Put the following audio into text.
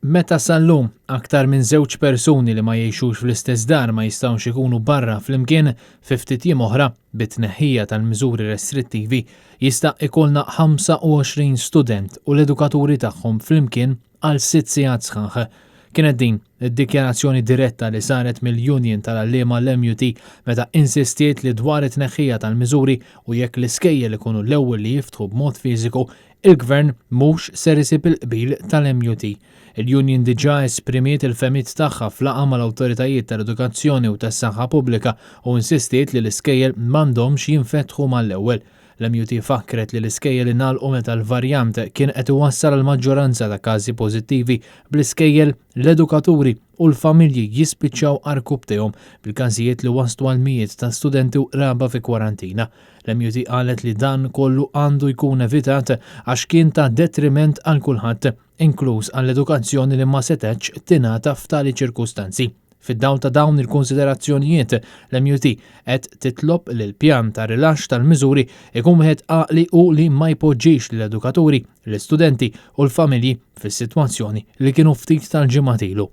Meta sal-lum aktar minn żewġ persuni li ma jgħixux fl-istess dar ma jistgħux ikunu barra flimkien, fi ftit jiem oħra, bit-tneħħija tal-miżuri restrittivi, jista' ikollna 25 student u l-edukaturi tagħhom flimkien għal sitt sigħat sħaħ. Kienet din id-dikjarazzjoni diretta li saret mill-Union tal-Għalliema l-MUT meta insistiet li dwar it-tneħħija tal-miżuri u jekk l-iskejjel ikunu l-ewwel li jiftħu b'mod fiżiku, il-Gvern mhux ser isib il-qbil tal-MUT. Il-Union diġà esprimiet il-fehmiet tagħha f'laqgħa mal-awtoritajiet tal-edukazzjoni u tas-saħħa pubblika u insistiet li l-iskejjel m'għandhomx jinfetħu mal-ewwel. L-MUT fakkret li l-iskejjel ingħalqu meta l-varjant kien qed iwassal għal maġġoranza ta' każi pożittivi bl-iskejjel, l-edukaturi u l-familji jispiċċaw għarkupptejhom bil-każijiet li waslu għal mijiet ta' studenti u qraba fi kwarantina. L-MUT qalet li dan kollu għandu jkun evitat għax kien ta' detriment għal kulħadd, inkluż għall-edukazzjoni li ma setgħetx tingħata f'tali ċirkustanzi. Fid-dawl ta' dawn il-konsiderazzjonijiet, l-MUT qed titlob li l-pjan ta' rilaxx tal-miżuri ikun wieħed għaqli u li ma jpoġġix lill-edukaturi, l-istudenti u l-familji fis-sitwazzjoni li kienu ftit tal-ġimgħat ilu.